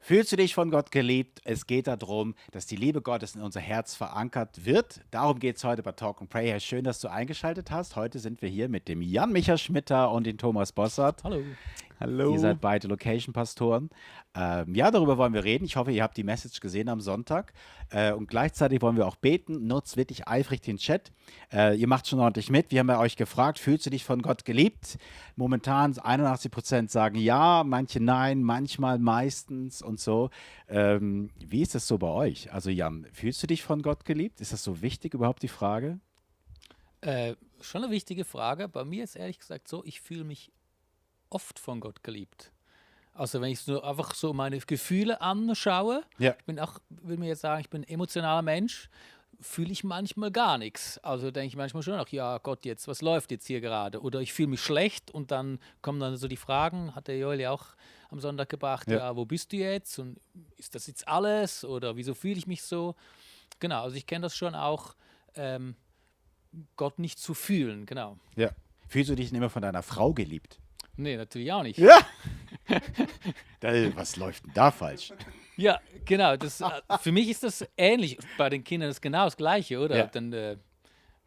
Fühlst du dich von Gott geliebt? Es geht darum, dass die Liebe Gottes in unser Herz verankert wird. Darum geht es heute bei Talk and Pray. Schön, dass du eingeschaltet hast. Heute sind wir hier mit dem Jan-Micha Schmitter und dem Thomas Bossert. Hallo. Ihr Hallo. seid beide Location-Pastoren. Ja, darüber wollen wir reden. Ich hoffe, ihr habt die Message gesehen am Sonntag. Und gleichzeitig wollen wir auch beten. Nutzt wirklich eifrig den Chat. Ihr macht schon ordentlich mit. Wir haben ja euch gefragt, fühlst du dich von Gott geliebt? Momentan 81% sagen ja, manche nein, manchmal, meistens und so. Wie ist das so bei euch? Also Jan, fühlst du dich von Gott geliebt? Ist das so wichtig überhaupt, die Frage? Schon eine wichtige Frage. Bei mir ist ehrlich gesagt so, ich fühle mich oft von Gott geliebt. Also wenn ich nur einfach so meine Gefühle anschaue, Ja. will mir jetzt sagen, ich bin ein emotionaler Mensch, fühle ich manchmal gar nichts. Also denke ich manchmal schon, ach ja Gott, jetzt, was läuft jetzt hier gerade? Oder ich fühle mich schlecht und dann kommen dann so die Fragen, hat der Joel ja auch am Sonntag gebracht, Ja. ja, wo bist du jetzt? Und ist das jetzt alles? Oder wieso fühle ich mich so? Genau, also ich kenne das schon auch, Gott nicht zu fühlen, genau. Ja. Fühlst du dich denn immer von deiner Frau geliebt? Nee, natürlich auch nicht. Ja. Was läuft denn da falsch? Ja, genau. Für mich ist das ähnlich. Bei den Kindern ist genau das Gleiche, oder? Ja. Dann,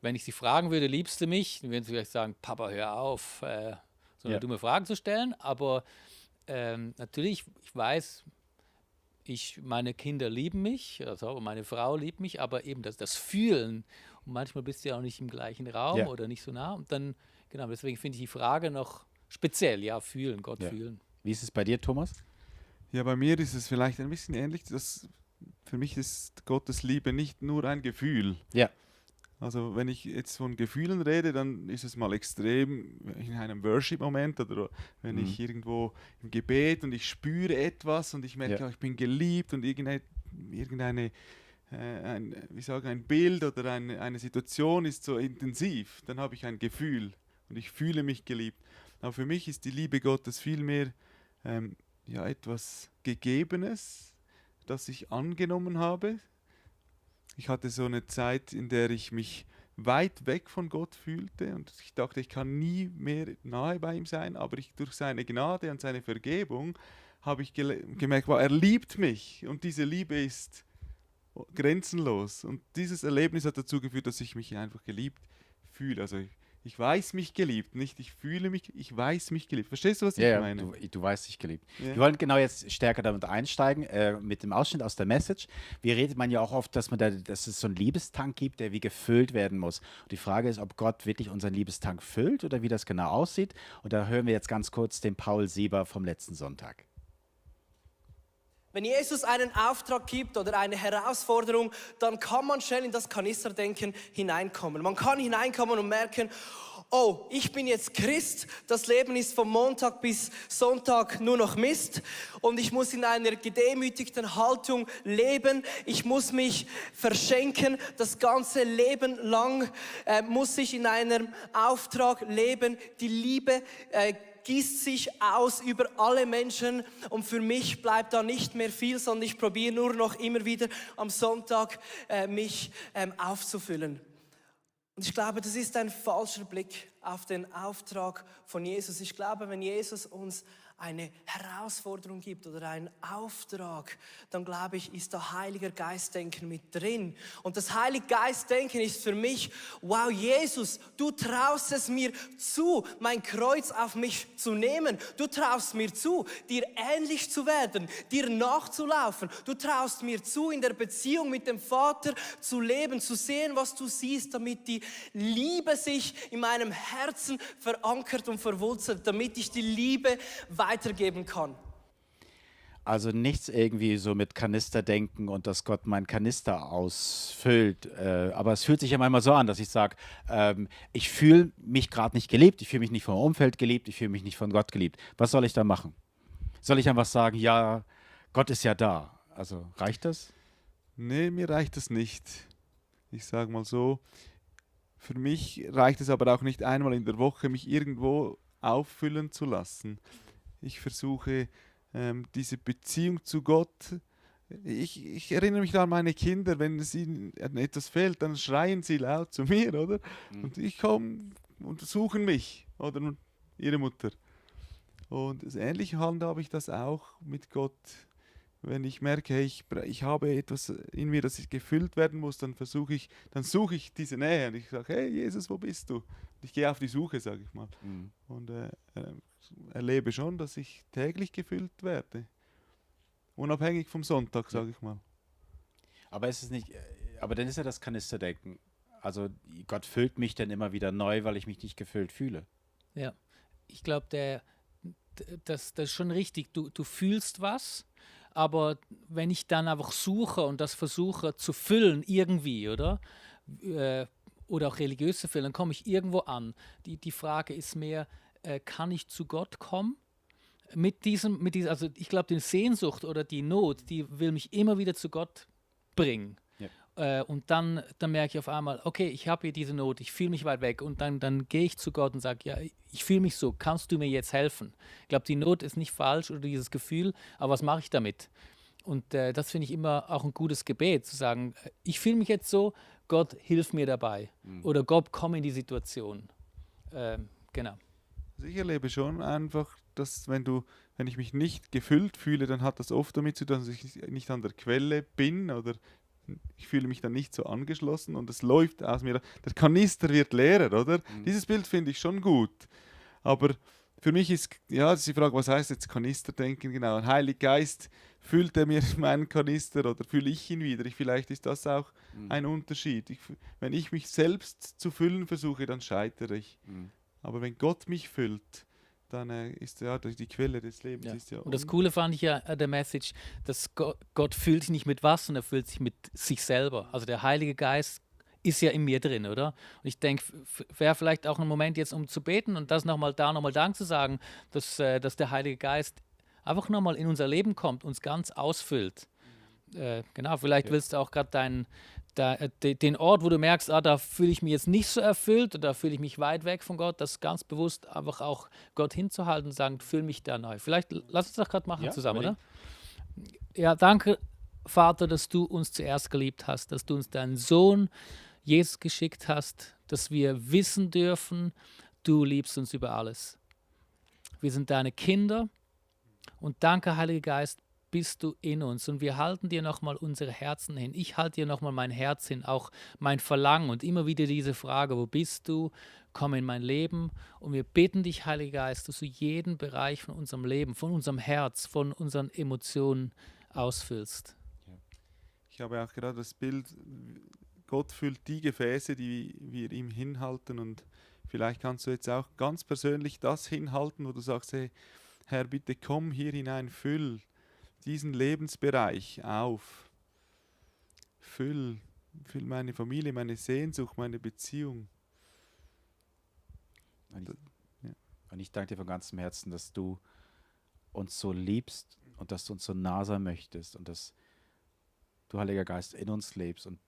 wenn ich sie fragen würde, liebst du mich? Dann würden sie vielleicht sagen, Papa, hör auf, so Ja. dumme Fragen zu stellen. Aber natürlich, ich weiß, meine Kinder lieben mich, also meine Frau liebt mich, aber eben das Fühlen. Und manchmal bist du ja auch nicht im gleichen Raum Ja. oder nicht so nah. Und dann, genau, deswegen finde ich die Frage noch speziell, ja, fühlen, Gott Ja. fühlen. Wie ist es bei dir, Thomas? Ja, bei mir ist es vielleicht ein bisschen ähnlich. Für mich ist Gottes Liebe nicht nur ein Gefühl. Ja. Also wenn ich jetzt von Gefühlen rede, dann ist es mal extrem in einem Worship-Moment oder wenn Mhm. ich irgendwo im Gebet und ich spüre etwas und ich merke, Ja. ja, ich bin geliebt und ein Bild oder eine Situation ist so intensiv, dann habe ich ein Gefühl und ich fühle mich geliebt. Aber für mich ist die Liebe Gottes vielmehr etwas Gegebenes, das ich angenommen habe. Ich hatte so eine Zeit, in der ich mich weit weg von Gott fühlte und ich dachte, ich kann nie mehr nahe bei ihm sein, aber durch seine Gnade und seine Vergebung habe ich gemerkt, wow, er liebt mich und diese Liebe ist grenzenlos. Und dieses Erlebnis hat dazu geführt, dass ich mich einfach geliebt fühle. Also ich weiß mich geliebt, nicht ich fühle mich, ich weiß mich geliebt. Verstehst du, was ich Ja, meine? du weißt dich geliebt. Ja. Wir wollen genau jetzt stärker damit einsteigen, mit dem Ausschnitt aus der Message. Wie redet man ja auch oft, dass es so einen Liebestank gibt, der wie gefüllt werden muss. Und die Frage ist, ob Gott wirklich unseren Liebestank füllt oder wie das genau aussieht. Und da hören wir jetzt ganz kurz den Paul Sieber vom letzten Sonntag. Wenn Jesus einen Auftrag gibt oder eine Herausforderung, dann kann man schnell in das Kanisterdenken hineinkommen. Man kann hineinkommen und merken, oh, ich bin jetzt Christ, das Leben ist von Montag bis Sonntag nur noch Mist und ich muss in einer gedemütigten Haltung leben, ich muss mich verschenken, das ganze Leben lang muss ich in einem Auftrag leben, die Liebe gießt sich aus über alle Menschen und für mich bleibt da nicht mehr viel, sondern ich probiere nur noch immer wieder am Sonntag mich aufzufüllen. Und ich glaube, das ist ein falscher Blick auf den Auftrag von Jesus. Ich glaube, wenn Jesus uns eine Herausforderung gibt oder einen Auftrag, dann glaube ich, ist da Heiliger Geist-Denken mit drin. Und das Heilige Geist-Denken ist für mich, wow, Jesus, du traust es mir zu, mein Kreuz auf mich zu nehmen. Du traust mir zu, dir ähnlich zu werden, dir nachzulaufen. Du traust mir zu, in der Beziehung mit dem Vater zu leben, zu sehen, was du siehst, damit die Liebe sich in meinem Herzen verankert und verwurzelt, damit ich die Liebe weitergeben kann. Also nichts irgendwie so mit Kanisterdenken und dass Gott meinen Kanister ausfüllt. Aber es fühlt sich ja manchmal so an, dass ich sage, ich fühle mich gerade nicht geliebt, ich fühle mich nicht vom Umfeld geliebt, ich fühle mich nicht von Gott geliebt. Was soll ich da machen? Soll ich einfach sagen, ja, Gott ist ja da? Also reicht das? Nee, mir reicht das nicht. Ich sage mal so, für mich reicht es aber auch nicht einmal in der Woche, mich irgendwo auffüllen zu lassen. Ich versuche diese Beziehung zu Gott. Ich erinnere mich da an meine Kinder, wenn es ihnen etwas fehlt, dann schreien sie laut zu mir, oder? Und ich komme und suchen mich, oder ihre Mutter. Und ähnlich handhabe ich das auch mit Gott. wenn ich merke, hey, ich habe etwas in mir, das gefüllt werden muss, dann suche ich diese Nähe und ich sage, hey Jesus, wo bist du? Und ich gehe auf die Suche, sage ich mal. Mhm. Und erlebe schon, dass ich täglich gefüllt werde. Unabhängig vom Sonntag, sage ich mal. Aber ist es nicht, aber dann ist ja das Kanisterdenken. Also Gott füllt mich dann immer wieder neu, weil ich mich nicht gefüllt fühle. Ja, ich glaube, das ist schon richtig. Du fühlst was, aber wenn ich dann einfach suche und das versuche zu füllen irgendwie, oder? Oder auch religiös zu füllen, dann komme ich irgendwo an. Die Frage ist mehr, kann ich zu Gott kommen? Also ich glaube, die Sehnsucht oder die Not, die will mich immer wieder zu Gott bringen. Und dann merke ich auf einmal, okay, ich habe hier diese Not, ich fühle mich weit weg und dann gehe ich zu Gott und sage, ja, ich fühle mich so, kannst du mir jetzt helfen? Ich glaube, die Not ist nicht falsch oder dieses Gefühl, aber was mache ich damit? Und das finde ich immer auch ein gutes Gebet, zu sagen, ich fühle mich jetzt so, Gott, hilf mir dabei. Oder Gott, komm in die Situation. Genau. Also ich erlebe schon einfach, dass wenn ich mich nicht gefüllt fühle, dann hat das oft damit zu tun, dass ich nicht an der Quelle bin oder ich fühle mich dann nicht so angeschlossen und es läuft aus mir. Der Kanister wird leerer, oder? Dieses Bild finde ich schon gut. Aber für mich ist die Frage, was heißt jetzt Kanisterdenken genau? Ein Heiliger Geist, füllt er mir meinen Kanister oder fülle ich ihn wieder? Vielleicht ist das auch ein Unterschied. Wenn ich mich selbst zu füllen versuche, dann scheitere ich. Aber wenn Gott mich füllt, dann ist die Quelle des Lebens. Ja. Ist ja Und das Coole fand ich ja der Message, dass Gott füllt sich nicht mit was, sondern er füllt sich mit sich selber. Also der Heilige Geist ist ja in mir drin, oder? Und ich denke, wäre vielleicht auch ein Moment jetzt, um zu beten und das nochmal Dank zu sagen, dass der Heilige Geist einfach nochmal in unser Leben kommt, uns ganz ausfüllt. Genau, vielleicht willst du auch gerade den Ort, wo du merkst, da fühle ich mich jetzt nicht so erfüllt oder da fühle ich mich weit weg von Gott, das ganz bewusst einfach auch Gott hinzuhalten und sagen, fühl mich da neu. Vielleicht lass uns das gerade machen zusammen, oder? Ja, danke, Vater, dass du uns zuerst geliebt hast, dass du uns deinen Sohn Jesus geschickt hast, dass wir wissen dürfen, du liebst uns über alles. Wir sind deine Kinder und danke, Heiliger Geist, bist du in uns und wir halten dir nochmal unsere Herzen hin. Ich halte dir nochmal mein Herz hin, auch mein Verlangen und immer wieder diese Frage, wo bist du? Komm in mein Leben und wir bitten dich, Heiliger Geist, dass du jeden Bereich von unserem Leben, von unserem Herz, von unseren Emotionen ausfüllst. Ich habe auch gerade das Bild, Gott füllt die Gefäße, die wir ihm hinhalten und vielleicht kannst du jetzt auch ganz persönlich das hinhalten, wo du sagst, hey, Herr, bitte komm hier hinein, füll diesen Lebensbereich auf. Füll meine Familie, meine Sehnsucht, meine Beziehung. Und ich danke dir von ganzem Herzen, dass du uns so liebst und dass du uns so nah sein möchtest und dass du, Heiliger Geist, in uns lebst und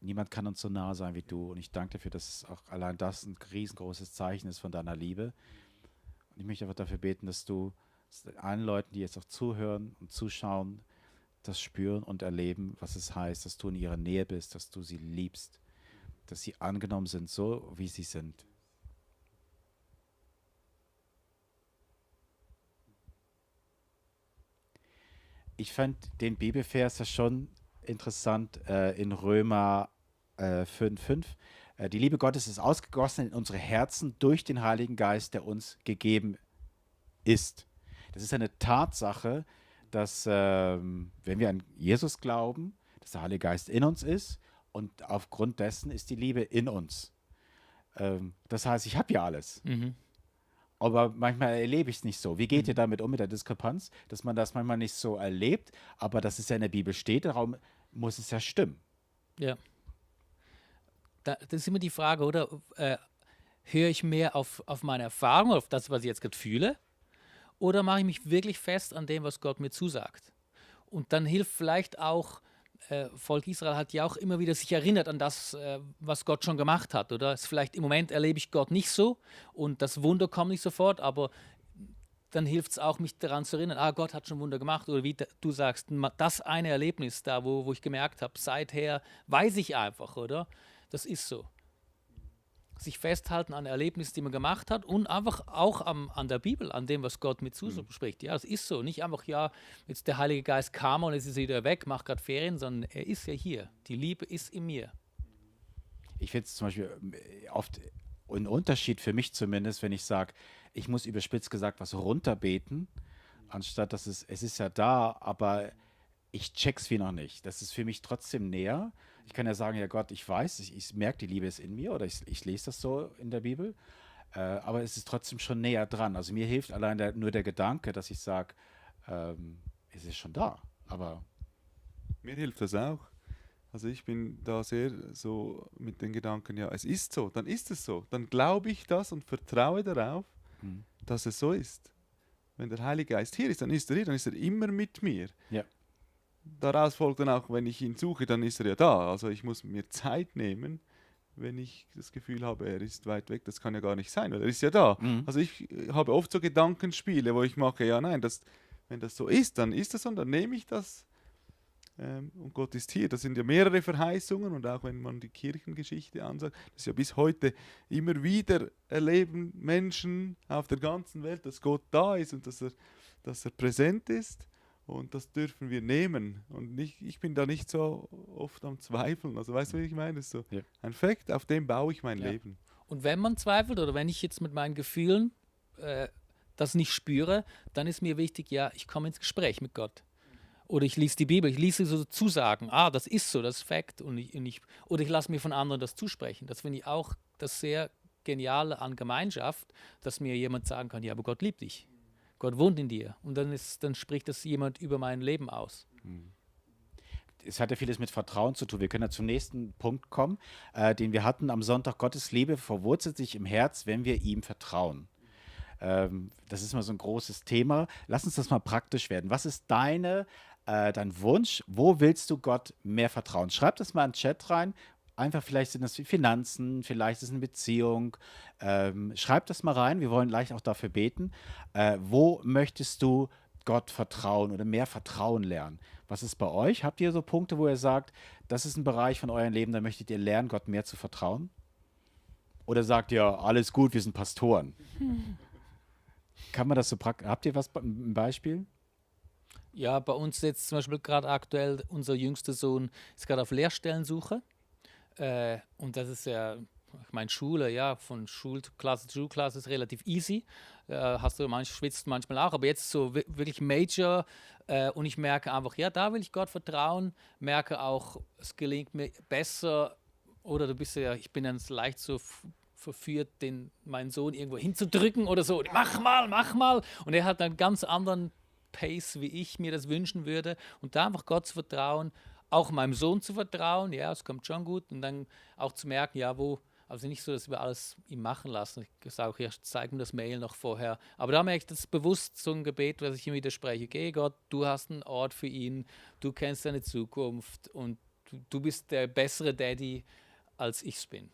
niemand kann uns so nah sein wie du. Und ich danke dafür, dass auch allein das ein riesengroßes Zeichen ist von deiner Liebe. Und ich möchte einfach dafür beten, dass du allen Leuten, die jetzt auch zuhören und zuschauen, das spüren und erleben, was es heißt, dass du in ihrer Nähe bist, dass du sie liebst, dass sie angenommen sind, so wie sie sind. Ich fand den Bibelvers ja schon interessant in Römer 5,5. Die Liebe Gottes ist ausgegossen in unsere Herzen durch den Heiligen Geist, der uns gegeben ist. Das ist eine Tatsache, dass, wenn wir an Jesus glauben, dass der Heilige Geist in uns ist und aufgrund dessen ist die Liebe in uns. Das heißt, ich habe ja alles. Aber manchmal erlebe ich es nicht so. Wie geht ihr damit um mit der Diskrepanz, dass man das manchmal nicht so erlebt, aber dass es ja in der Bibel steht, darum muss es ja stimmen. Ja. Das ist immer die Frage, oder? Höre ich mehr auf meine Erfahrung, auf das, was ich jetzt gerade fühle? Oder mache ich mich wirklich fest an dem, was Gott mir zusagt? Und dann hilft vielleicht auch, Volk Israel hat ja auch immer wieder sich erinnert an das, was Gott schon gemacht hat, oder? Vielleicht im Moment erlebe ich Gott nicht so und das Wunder kommt nicht sofort, aber dann hilft es auch, mich daran zu erinnern, Gott hat schon Wunder gemacht. Oder wie du sagst, das eine Erlebnis da, wo ich gemerkt habe, seither weiß ich einfach, oder? Das ist so. sich festhalten an Erlebnissen, die man gemacht hat und einfach auch an der Bibel, an dem, was Gott mit zuspricht. Ja, es ist so. Nicht einfach, ja, jetzt der Heilige Geist kam und jetzt ist er wieder weg, macht gerade Ferien, sondern er ist ja hier. Die Liebe ist in mir. Ich finde es zum Beispiel oft ein Unterschied für mich zumindest, wenn ich sage, ich muss überspitzt gesagt was runterbeten, anstatt dass es ist ja da, aber ich check's wie noch nicht. Das ist für mich trotzdem näher. Ich kann ja sagen, ja Gott, ich weiß, ich merke, die Liebe ist in mir oder ich lese das so in der Bibel, aber es ist trotzdem schon näher dran. Also mir hilft allein nur der Gedanke, dass ich sage, es ist schon da, aber Mir hilft das auch. Also ich bin da sehr so mit den Gedanken, ja, es ist so, dann ist es so. Dann glaube ich das und vertraue darauf, dass es so ist. Wenn der Heilige Geist hier ist, dann ist er hier, dann ist er immer mit mir. ja. Daraus folgt dann auch, wenn ich ihn suche, dann ist er ja da. Also ich muss mir Zeit nehmen, wenn ich das Gefühl habe, er ist weit weg. Das kann ja gar nicht sein, weil er ist ja da. Also ich habe oft so Gedankenspiele, wo ich mache, ja nein, wenn das so ist, dann ist das so und dann nehme ich das. Und Gott ist hier. Das sind ja mehrere Verheißungen und auch wenn man die Kirchengeschichte ansagt, das ist ja bis heute immer wieder erleben Menschen auf der ganzen Welt, dass Gott da ist und dass er präsent ist. Und das dürfen wir nehmen. Und ich bin da nicht so oft am Zweifeln. Also weißt du, wie ich meine? Das ist so ein Fakt, auf dem baue ich mein Leben. Und wenn man zweifelt oder wenn ich jetzt mit meinen Gefühlen das nicht spüre, dann ist mir wichtig, ja, ich komme ins Gespräch mit Gott. Oder ich lese die Bibel, ich lese so Zusagen, das ist so, das ist Fakt. Oder ich lasse mir von anderen das zusprechen. Das finde ich auch das sehr Geniale an Gemeinschaft, dass mir jemand sagen kann, ja, aber Gott liebt dich. Gott wohnt in dir. Und dann spricht das jemand über mein Leben aus. Es hat ja vieles mit Vertrauen zu tun. Wir können ja zum nächsten Punkt kommen, den wir hatten am Sonntag. Gottes Liebe verwurzelt sich im Herz, wenn wir ihm vertrauen. Das ist mal so ein großes Thema. Lass uns das mal praktisch werden. Was ist dein Wunsch? Wo willst du Gott mehr vertrauen? Schreib das mal in den Chat rein. Einfach, vielleicht sind das Finanzen, vielleicht ist es eine Beziehung. Schreib das mal rein. Wir wollen gleich auch dafür beten. Wo möchtest du Gott vertrauen oder mehr Vertrauen lernen? Was ist bei euch? Habt ihr so Punkte, wo ihr sagt, das ist ein Bereich von eurem Leben, da möchtet ihr lernen, Gott mehr zu vertrauen? Oder sagt ihr, alles gut, wir sind Pastoren? Kann man das so praktisch? Habt ihr ein Beispiel? Ja, bei uns jetzt zum Beispiel gerade aktuell, unser jüngster Sohn ist gerade auf Lehrstellensuche. Und das ist ja, ich meine, Schule, ja, von Schulklasse zu Schulklasse ist relativ easy. Schwitzt manchmal auch, aber jetzt so wirklich Major. Und ich merke einfach, ja, da will ich Gott vertrauen. Merke auch, es gelingt mir besser. Oder ich bin dann leicht so verführt, meinen Sohn irgendwo hinzudrücken oder so. Mach mal. Und er hat einen ganz anderen Pace, wie ich mir das wünschen würde. Und da einfach Gott zu vertrauen, auch meinem Sohn zu vertrauen, ja, es kommt schon gut. Und dann auch zu merken, ja, also nicht so, dass wir alles ihm machen lassen. Ich sage auch, ja, zeig mir das Mail noch vorher. Aber da merke ich, das ist bewusst so ein Gebet, was ich ihm widerspreche. Okay, Gott, du hast einen Ort für ihn, du kennst seine Zukunft und du bist der bessere Daddy, als ich es bin.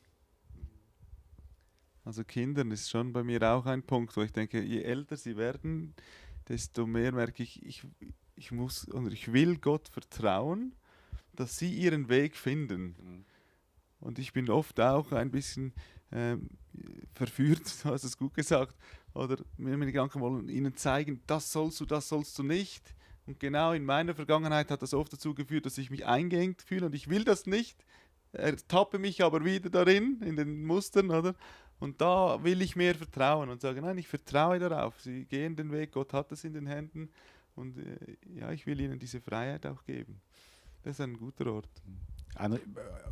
Also Kindern ist schon bei mir auch ein Punkt, wo ich denke, je älter sie werden, desto mehr merke ich muss und ich will Gott vertrauen, dass sie ihren Weg finden. Und ich bin oft auch ein bisschen verführt, du hast es gut gesagt, oder mir die Gedanken wollen ihnen zeigen, das sollst du nicht. Und genau in meiner Vergangenheit hat das oft dazu geführt, dass ich mich eingeengt fühle und ich will das nicht, tappe mich aber wieder darin, in den Mustern, oder? Und da will ich mehr vertrauen und sagen, nein, ich vertraue darauf, sie gehen den Weg, Gott hat es in den Händen und ja, ich will ihnen diese Freiheit auch geben. Das ist ein guter Ort.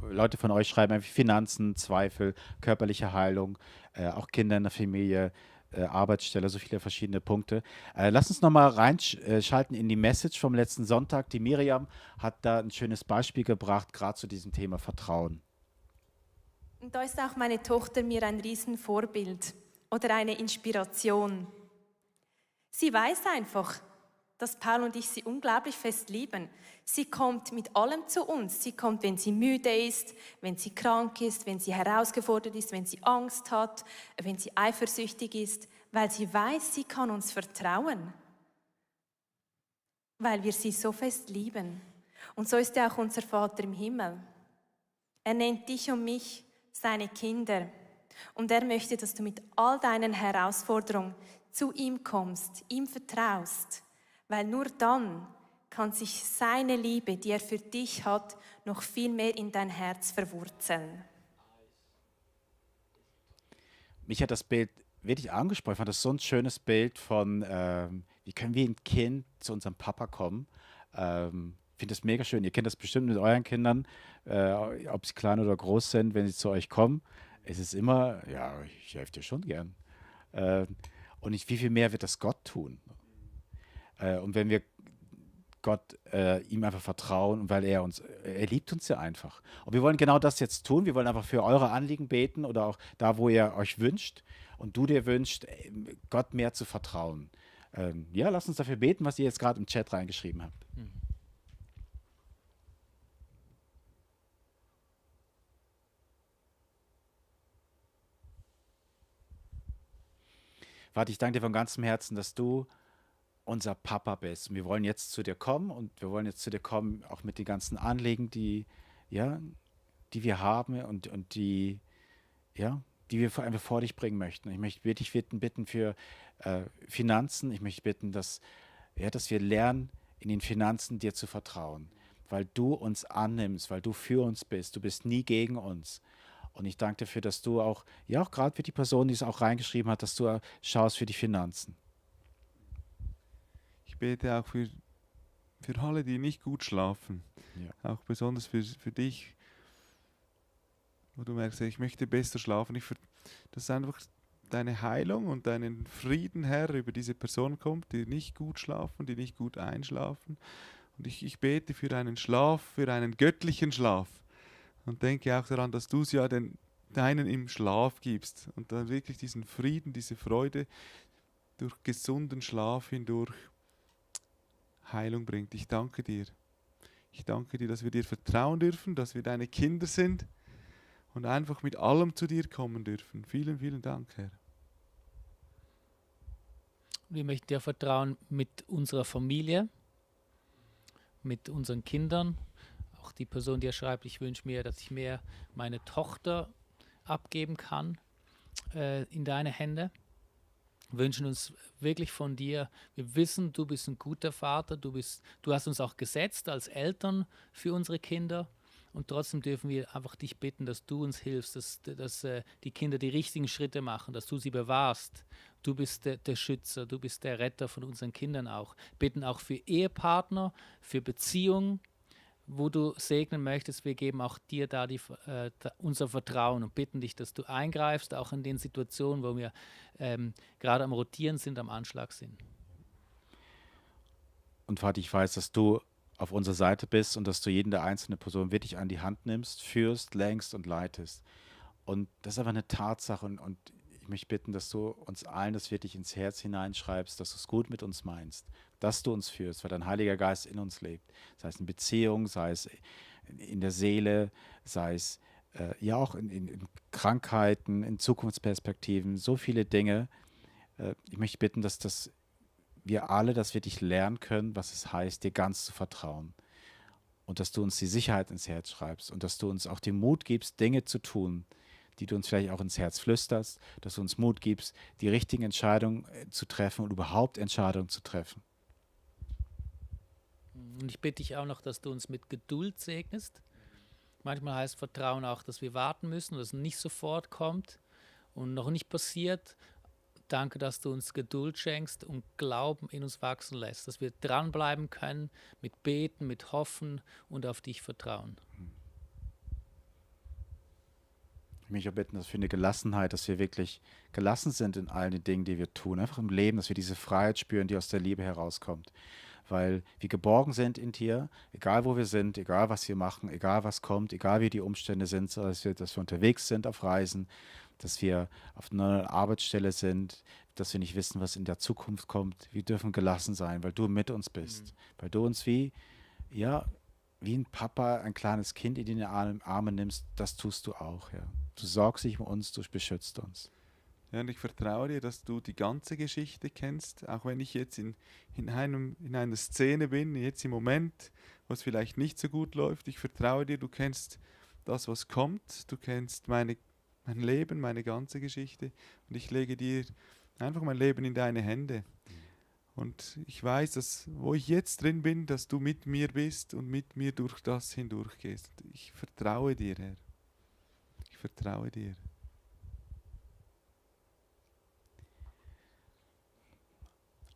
Leute von euch schreiben einfach Finanzen, Zweifel, körperliche Heilung, auch Kinder in der Familie, Arbeitsstelle, so viele verschiedene Punkte. Lass uns nochmal reinschalten in die Message vom letzten Sonntag. Die Miriam hat da ein schönes Beispiel gebracht, gerade zu diesem Thema Vertrauen. Und da ist auch meine Tochter mir ein Riesenvorbild oder eine Inspiration. Sie weiß einfach, dass Paul und ich sie unglaublich fest lieben. Sie kommt mit allem zu uns. Sie kommt, wenn sie müde ist, wenn sie krank ist, wenn sie herausgefordert ist, wenn sie Angst hat, wenn sie eifersüchtig ist, weil sie weiß, sie kann uns vertrauen. Weil wir sie so fest lieben. Und so ist ja auch unser Vater im Himmel. Er nennt dich und mich seine Kinder. Und er möchte, dass du mit all deinen Herausforderungen zu ihm kommst, ihm vertraust, weil nur dann kann sich seine Liebe, die er für dich hat, noch viel mehr in dein Herz verwurzeln. Mich hat das Bild wirklich angesprochen. Ich fand das so ein schönes Bild von, wie können wir ein Kind zu unserem Papa kommen. Ich finde das mega schön. Ihr kennt das bestimmt mit euren Kindern, ob sie klein oder groß sind, wenn sie zu euch kommen. Es ist immer, ja, ich helfe dir schon gern. Äh, und wie viel mehr wird das Gott tun? Und wenn wir Gott ihm einfach vertrauen, und weil er liebt uns ja einfach. Und wir wollen genau das jetzt tun. Wir wollen einfach für eure Anliegen beten oder auch da, wo ihr euch wünscht und du dir wünscht, Gott mehr zu vertrauen. Ja, lasst uns dafür beten, was ihr jetzt gerade im Chat reingeschrieben habt. Vater, ich danke dir von ganzem Herzen, dass du unser Papa bist. Und wir wollen jetzt zu dir kommen und wir wollen jetzt zu dir kommen, auch mit den ganzen Anliegen, ja, die wir haben und ja, die wir einfach vor dich bringen möchten. Ich möchte dich bitten für Finanzen. Ich möchte bitten, dass wir lernen, in den Finanzen dir zu vertrauen, weil du uns annimmst, weil du für uns bist. Du bist nie gegen uns. Und ich danke dafür, dass du auch, ja, auch gerade für die Person, die es auch reingeschrieben hat, dass du schaust für die Finanzen. Ich bete auch für alle, die nicht gut schlafen. Ja. Auch besonders für dich, wo du merkst, ich möchte besser schlafen. Dass einfach deine Heilung und deinen Frieden, Herr, über diese Person kommt, die nicht gut schlafen, die nicht gut einschlafen. Und ich bete für einen Schlaf, für einen göttlichen Schlaf. Und denke auch daran, dass du es ja deinen im Schlaf gibst. Und dann wirklich diesen Frieden, diese Freude durch gesunden Schlaf hindurch Heilung bringt. Ich danke dir. Ich danke dir, dass wir dir vertrauen dürfen, dass wir deine Kinder sind und einfach mit allem zu dir kommen dürfen. Vielen, vielen Dank, Herr. Wir möchten dir vertrauen mit unserer Familie, mit unseren Kindern. Auch die Person, die schreibt, ich wünsche mir, dass ich mehr meine Tochter abgeben kann in deine Hände. Wir wünschen uns wirklich von dir, wir wissen, du bist ein guter Vater, du hast uns auch gesetzt als Eltern für unsere Kinder und trotzdem dürfen wir einfach dich bitten, dass du uns hilfst, dass die Kinder die richtigen Schritte machen, dass du sie bewahrst. Du bist der Schützer, du bist der Retter von unseren Kindern auch. Bitten auch für Ehepartner, für Beziehungen, wo du segnen möchtest, wir geben auch dir da unser Vertrauen und bitten dich, dass du eingreifst, auch in den Situationen, wo wir gerade am Rotieren sind, am Anschlag sind. Und Vater, ich weiß, dass du auf unserer Seite bist und dass du jede einzelne Person wirklich an die Hand nimmst, führst, lenkst und leitest. Und das ist einfach eine Tatsache und ich möchte bitten, dass du uns allen das wirklich ins Herz hineinschreibst, dass du es gut mit uns meinst, dass du uns führst, weil dein Heiliger Geist in uns lebt. Sei es in Beziehung, sei es in der Seele, sei es ja auch in Krankheiten, in Zukunftsperspektiven, so viele Dinge. Ich möchte bitten, dass wir alle das wirklich lernen können, was es heißt, dir ganz zu vertrauen. Und dass du uns die Sicherheit ins Herz schreibst und dass du uns auch den Mut gibst, Dinge zu tun, die du uns vielleicht auch ins Herz flüsterst, dass du uns Mut gibst, die richtigen Entscheidungen zu treffen und überhaupt Entscheidungen zu treffen. Und ich bitte dich auch noch, dass du uns mit Geduld segnest. Manchmal heißt Vertrauen auch, dass wir warten müssen, dass es nicht sofort kommt und noch nicht passiert. Danke, dass du uns Geduld schenkst und Glauben in uns wachsen lässt, dass wir dranbleiben können mit Beten, mit Hoffen und auf dich vertrauen. Ich möchte auch bitten, dass wir eine Gelassenheit, dass wir wirklich gelassen sind in allen den Dingen, die wir tun. Einfach im Leben, dass wir diese Freiheit spüren, die aus der Liebe herauskommt. Weil wir geborgen sind in dir, egal wo wir sind, egal was wir machen, egal was kommt, egal wie die Umstände sind, so dass wir unterwegs sind auf Reisen, dass wir auf einer neuen Arbeitsstelle sind, dass wir nicht wissen, was in der Zukunft kommt. Wir dürfen gelassen sein, weil du mit uns bist. Weil du uns wie ein Papa, ein kleines Kind in die Arme nimmst, das tust du auch. Ja. Du sorgst dich um uns, du beschützt uns. Ja, und ich vertraue dir, dass du die ganze Geschichte kennst, auch wenn ich jetzt in einer Szene bin, jetzt im Moment, was vielleicht nicht so gut läuft. Ich vertraue dir, du kennst das, was kommt, du kennst meine mein Leben, meine ganze Geschichte. Und ich lege dir einfach mein Leben in deine Hände. Und ich weiß, dass, wo ich jetzt drin bin, dass du mit mir bist und mit mir durch das hindurch gehst. Ich vertraue dir, Herr. Ich vertraue dir.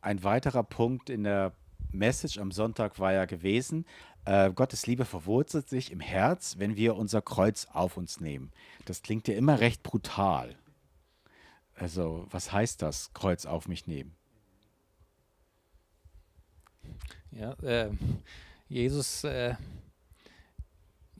Ein weiterer Punkt in der Message am Sonntag war ja gewesen, Gottes Liebe verwurzelt sich im Herz, wenn wir unser Kreuz auf uns nehmen. Das klingt ja immer recht brutal. Also, was heißt das, Kreuz auf mich nehmen? Ja, Jesus,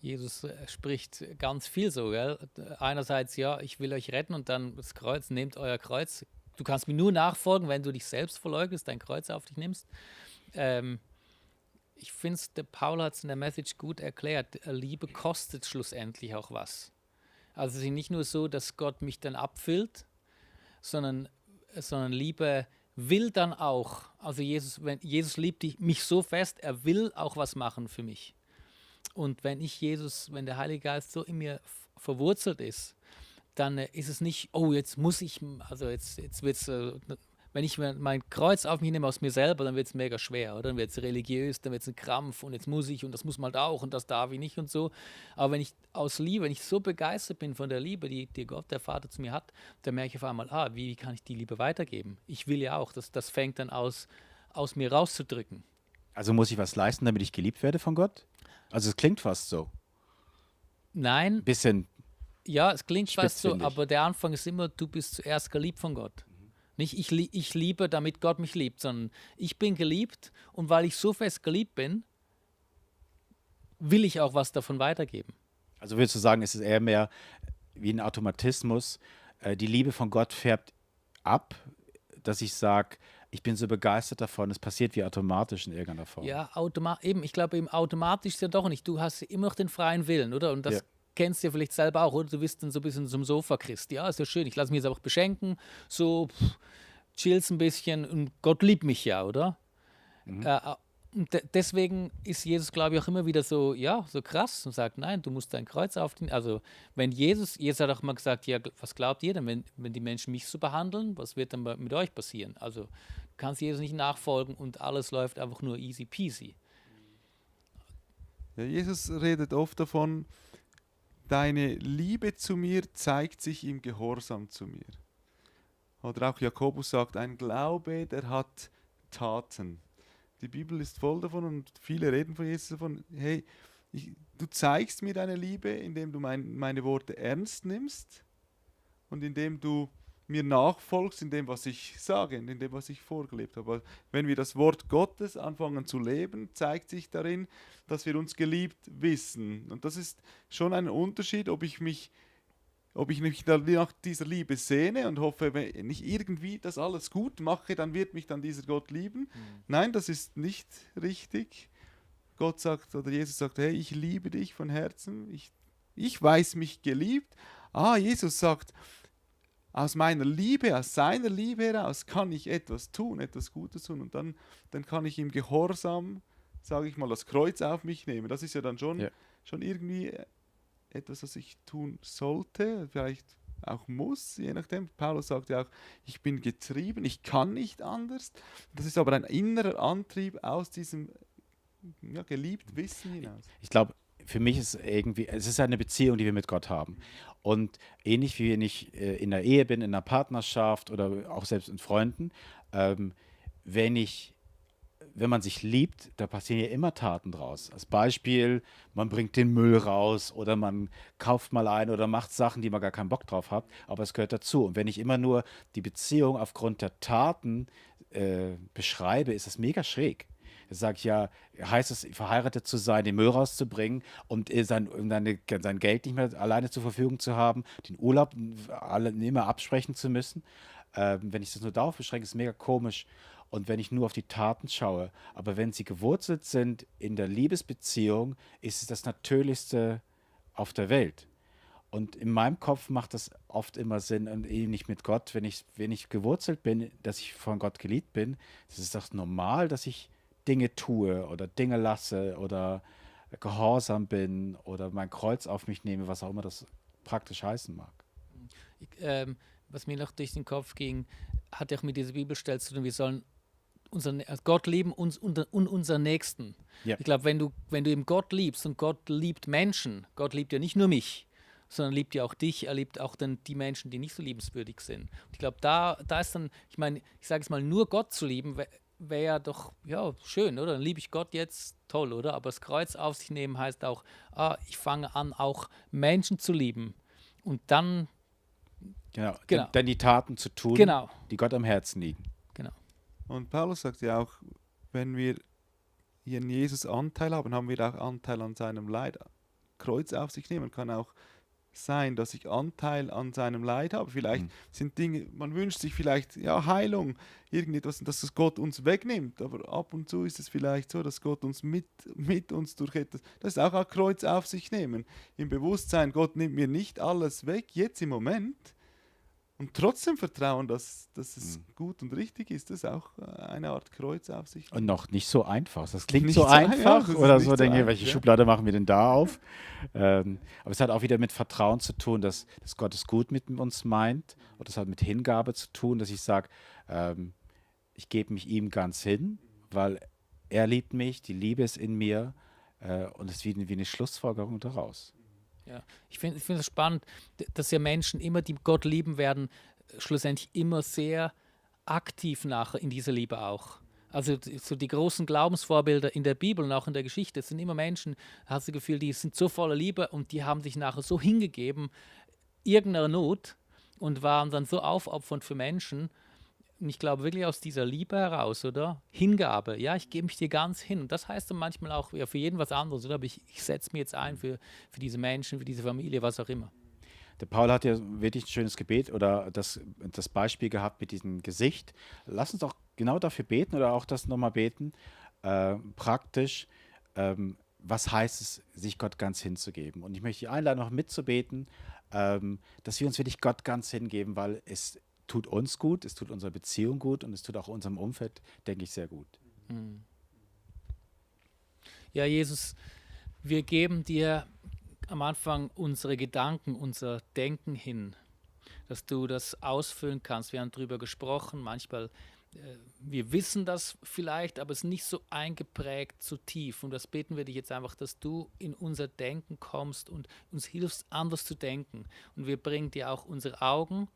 Jesus spricht ganz viel so, gell? Einerseits, ja, ich will euch retten und dann das Kreuz, nehmt euer Kreuz. Du kannst mir nur nachfolgen, wenn du dich selbst verleugnest, dein Kreuz auf dich nimmst. Ich finde, der Paul hat es in der Message gut erklärt. Liebe kostet schlussendlich auch was. Also es ist nicht nur so, dass Gott mich dann abfüllt, sondern Liebe will dann auch, also Jesus liebt mich so fest, er will auch was machen für mich. Und wenn wenn der Heilige Geist so in mir verwurzelt ist, dann ist es nicht, oh, jetzt muss ich, also jetzt wird es, wenn ich mein Kreuz auf mich nehme aus mir selber, dann wird es mega schwer, oder? Dann wird es religiös, dann wird es ein Krampf und jetzt muss ich und das muss man halt auch und das darf ich nicht und so. Aber wenn ich aus Liebe, wenn ich so begeistert bin von der Liebe, die Gott, der Vater zu mir hat, dann merke ich auf einmal, wie kann ich die Liebe weitergeben? Ich will ja auch, das fängt dann aus mir rauszudrücken. Also muss ich was leisten, damit ich geliebt werde von Gott? Also es klingt fast so. Nein, Bisschen ja, es klingt fast so, spitzfindig. aber der Anfang ist immer, du bist zuerst geliebt von Gott. Nicht ich liebe, damit Gott mich liebt, sondern ich bin geliebt und weil ich so fest geliebt bin, will ich auch was davon weitergeben. Also würdest du sagen, es ist eher mehr wie ein Automatismus. Die Liebe von Gott färbt ab, dass ich sage, ich bin so begeistert davon, es passiert wie automatisch in irgendeiner Form. Ja, eben, ich glaube eben automatisch ist ja doch nicht. Du hast immer noch den freien Willen, oder? Und das Ja. kennst du ja vielleicht selber auch, oder? Du bist dann so ein bisschen zum Sofa-Christ. Ja, ist ja schön, ich lasse mich jetzt einfach beschenken, so chillst ein bisschen und Gott liebt mich ja, oder? Und deswegen ist Jesus, glaube ich, auch immer wieder so, ja, so krass und sagt, nein, du musst dein Kreuz aufnehmen. Also, wenn Jesus hat auch mal gesagt, ja, was glaubt ihr denn, wenn die Menschen mich so behandeln, was wird dann mit euch passieren? Also, du kannst Jesus nicht nachfolgen und alles läuft einfach nur easy peasy. Ja, Jesus redet oft davon, deine Liebe zu mir zeigt sich im Gehorsam zu mir. Oder auch Jakobus sagt, ein Glaube, der hat Taten. Die Bibel ist voll davon und viele reden von Jesus davon, hey, du zeigst mir deine Liebe, indem du meine Worte ernst nimmst und indem du mir nachfolgst in dem, was ich sage, in dem, was ich vorgelebt habe. Aber wenn wir das Wort Gottes anfangen zu leben, zeigt sich darin, dass wir uns geliebt wissen. Und das ist schon ein Unterschied, ob ich mich nach dieser Liebe sehne und hoffe, wenn ich irgendwie das alles gut mache, dann wird mich dann dieser Gott lieben. Nein, das ist nicht richtig. Gott sagt, oder Jesus sagt, hey, ich liebe dich von Herzen. Ich weiß mich geliebt. Jesus sagt, aus meiner Liebe, aus seiner Liebe heraus kann ich etwas tun, etwas Gutes tun. Und dann kann ich im Gehorsam, sage ich mal, das Kreuz auf mich nehmen. Das ist ja dann schon irgendwie etwas, was ich tun sollte, vielleicht auch muss, je nachdem. Paulus sagt ja auch, ich bin getrieben, ich kann nicht anders. Das ist aber ein innerer Antrieb aus diesem geliebt Wissen hinaus. Ich glaube, für mich ist es ist eine Beziehung, die wir mit Gott haben. Und ähnlich wie wenn ich in der Ehe bin, in einer Partnerschaft oder auch selbst in Freunden, wenn man sich liebt, da passieren ja immer Taten draus. Als Beispiel, man bringt den Müll raus oder man kauft mal ein oder macht Sachen, die man gar keinen Bock drauf hat, aber es gehört dazu. Und wenn ich immer nur die Beziehung aufgrund der Taten beschreibe, ist es mega schräg. Da sage ich ja, heißt es, verheiratet zu sein, den Müll rauszubringen und sein Geld nicht mehr alleine zur Verfügung zu haben, den Urlaub immer absprechen zu müssen. Wenn ich das nur darauf beschränke, ist es mega komisch. Und wenn ich nur auf die Taten schaue, aber wenn sie gewurzelt sind in der Liebesbeziehung, ist es das Natürlichste auf der Welt. Und in meinem Kopf macht das oft immer Sinn, und ähnlich mit Gott, wenn ich gewurzelt bin, dass ich von Gott geliebt bin, das ist doch normal, dass ich Dinge tue oder Dinge lasse oder gehorsam bin oder mein Kreuz auf mich nehme, was auch immer das praktisch heißen mag. Was mir noch durch den Kopf ging, hat ja auch mit dieser Bibelstelle zu tun, wir sollen Gott lieben uns und unseren Nächsten. Ja. Ich glaube, wenn du eben Gott liebst und Gott liebt Menschen, Gott liebt ja nicht nur mich, sondern liebt ja auch dich, er liebt auch dann die Menschen, die nicht so liebenswürdig sind. Und ich glaube, da ist dann, ich meine, ich sage es mal, nur Gott zu lieben, wäre ja doch, ja, schön, oder? Dann liebe ich Gott jetzt, toll, oder? Aber das Kreuz auf sich nehmen heißt auch, ich fange an, auch Menschen zu lieben. Und dann, Genau. Genau. Dann die Taten zu tun, genau, die Gott am Herzen liegen. genau. Und Paulus sagt ja auch, wenn wir hier in Jesus Anteil haben, haben wir auch Anteil an seinem Leid. Kreuz auf sich nehmen kann auch sein, dass ich Anteil an seinem Leid habe. Vielleicht sind Dinge, man wünscht sich vielleicht ja Heilung, irgendetwas, dass es Gott uns wegnimmt, aber ab und zu ist es vielleicht so, dass Gott uns mit uns durch etwas, das ist auch ein Kreuz auf sich nehmen. Im Bewusstsein, Gott nimmt mir nicht alles weg, jetzt im Moment, und trotzdem vertrauen, dass es gut und richtig ist, das ist auch eine Art Kreuz auf sich nehmen. Und noch nicht so einfach. Das klingt Nicht so so ein- ja, einfach das ist oder nicht so, so denke ich, einfach, welche ja. Schublade machen wir denn da auf? Aber es hat auch wieder mit Vertrauen zu tun, dass Gott es gut mit uns meint. Und das hat mit Hingabe zu tun, dass ich sage, ich gebe mich ihm ganz hin, weil er liebt mich, die Liebe ist in mir und es ist wie eine Schlussfolgerung daraus. Ja. Ich finde es spannend, dass ja Menschen immer, die Gott lieben werden, schlussendlich immer sehr aktiv nachher in dieser Liebe auch. Also so die großen Glaubensvorbilder in der Bibel und auch in der Geschichte, es sind immer Menschen, hast du das Gefühl, die sind so voller Liebe und die haben sich nachher so hingegeben, irgendeiner Not, und waren dann so aufopfernd für Menschen. Und ich glaube wirklich aus dieser Liebe heraus, oder? Hingabe, ja, ich gebe mich dir ganz hin. Und das heißt dann manchmal auch ja, für jeden was anderes, oder? Aber ich setze mich jetzt ein für diese Menschen, für diese Familie, was auch immer. Der Paul hat ja wirklich ein schönes Gebet oder das Beispiel gehabt mit diesem Gesicht. Lass uns doch genau dafür beten oder auch das nochmal beten. Praktisch, was heißt es, sich Gott ganz hinzugeben? Und ich möchte dich einladen, noch mitzubeten, dass wir uns wirklich Gott ganz hingeben, weil es tut uns gut, es tut unserer Beziehung gut und es tut auch unserem Umfeld, denke ich, sehr gut. Ja, Jesus, wir geben dir am Anfang unsere Gedanken, unser Denken hin, dass du das ausfüllen kannst. Wir haben darüber gesprochen, manchmal, wir wissen das vielleicht, aber es ist nicht so eingeprägt, so tief. Und das beten wir dich jetzt einfach, dass du in unser Denken kommst und uns hilfst, anders zu denken. Und wir bringen dir auch unsere Augen,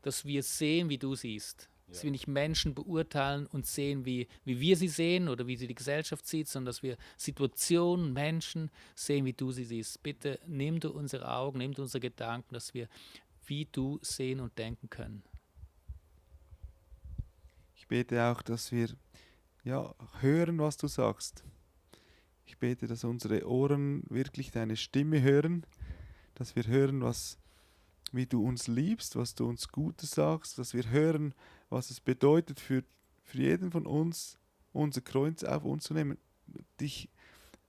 dass wir sehen, wie du siehst. Dass wir nicht Menschen beurteilen und sehen, wie wir sie sehen oder wie sie die Gesellschaft sieht, sondern dass wir Situationen, Menschen sehen, wie du sie siehst. Bitte nimm du unsere Augen, nimm du unsere Gedanken, dass wir wie du sehen und denken können. Ich bete auch, dass wir ja, hören, was du sagst. Ich bete, dass unsere Ohren wirklich deine Stimme hören, dass wir hören, wie du uns liebst, was du uns Gutes sagst, dass wir hören, was es bedeutet für jeden von uns, unser Kreuz auf uns zu nehmen, dich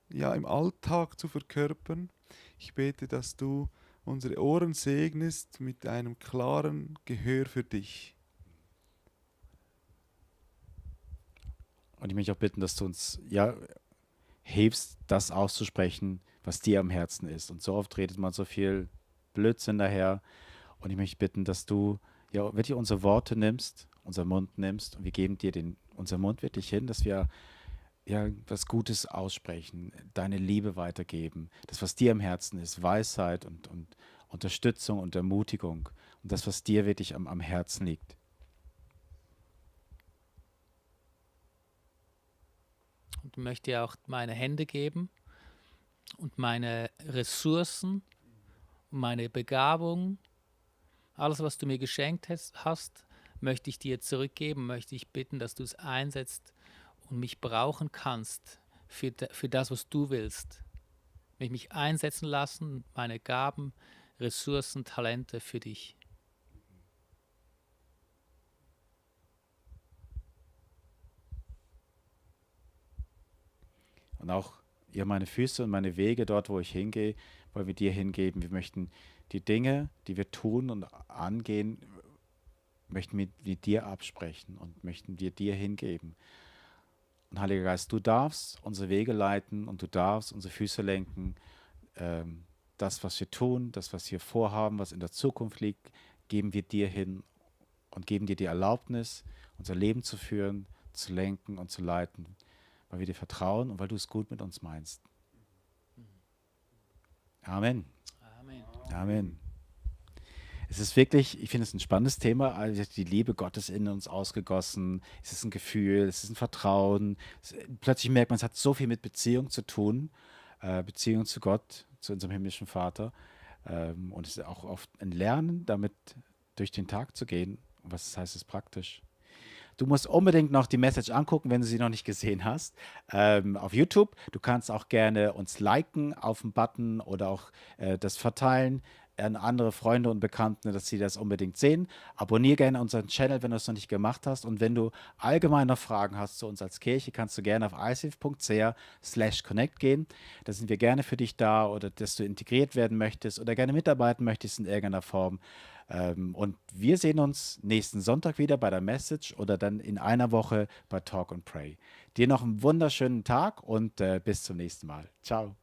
ja im Alltag zu verkörpern. Ich bete, dass du unsere Ohren segnest mit einem klaren Gehör für dich. Und ich möchte auch bitten, dass du uns ja hilfst, das auszusprechen, was dir am Herzen ist. Und so oft redet man so viel Blödsinn daher. Und ich möchte bitten, dass du ja wirklich unsere Worte nimmst, unseren Mund nimmst und wir geben dir unser Mund wirklich hin, dass wir ja was Gutes aussprechen, deine Liebe weitergeben, das, was dir am Herzen ist, Weisheit und Unterstützung und Ermutigung und das, was dir wirklich am Herzen liegt. Und ich möchte dir auch meine Hände geben und meine Ressourcen, meine Begabung, alles, was du mir geschenkt hast, möchte ich dir zurückgeben, möchte ich bitten, dass du es einsetzt und mich brauchen kannst für das, was du willst. Ich möchte mich einsetzen lassen, meine Gaben, Ressourcen, Talente für dich. Und auch ja, meine Füße und meine Wege dort, wo ich hingehe, wollen wir dir hingeben. Wir möchten die Dinge, die wir tun und angehen, möchten mit dir absprechen und möchten wir dir hingeben. Und Heiliger Geist, du darfst unsere Wege leiten und du darfst unsere Füße lenken. Das, was wir tun, das, was wir vorhaben, was in der Zukunft liegt, geben wir dir hin und geben dir die Erlaubnis, unser Leben zu führen, zu lenken und zu leiten, weil wir dir vertrauen und weil du es gut mit uns meinst. Amen. Amen. Amen. Es ist wirklich, ich finde es ein spannendes Thema, also die Liebe Gottes in uns ausgegossen. Es ist ein Gefühl, es ist ein Vertrauen. Plötzlich merkt man, es hat so viel mit Beziehung zu tun, Beziehung zu Gott, zu unserem himmlischen Vater. Und es ist auch oft ein Lernen, damit durch den Tag zu gehen. Und was das heißt, ist praktisch. Du musst unbedingt noch die Message angucken, wenn du sie noch nicht gesehen hast, auf YouTube. Du kannst auch gerne uns liken auf dem Button oder auch das verteilen an andere Freunde und Bekannte, dass sie das unbedingt sehen. Abonniere gerne unseren Channel, wenn du es noch nicht gemacht hast. Und wenn du allgemeine Fragen hast zu uns als Kirche, kannst du gerne auf icf.ch/connect gehen. Da sind wir gerne für dich da oder dass du integriert werden möchtest oder gerne mitarbeiten möchtest in irgendeiner Form. Und wir sehen uns nächsten Sonntag wieder bei der Message oder dann in einer Woche bei Talk and Pray. Dir noch einen wunderschönen Tag und bis zum nächsten Mal. Ciao.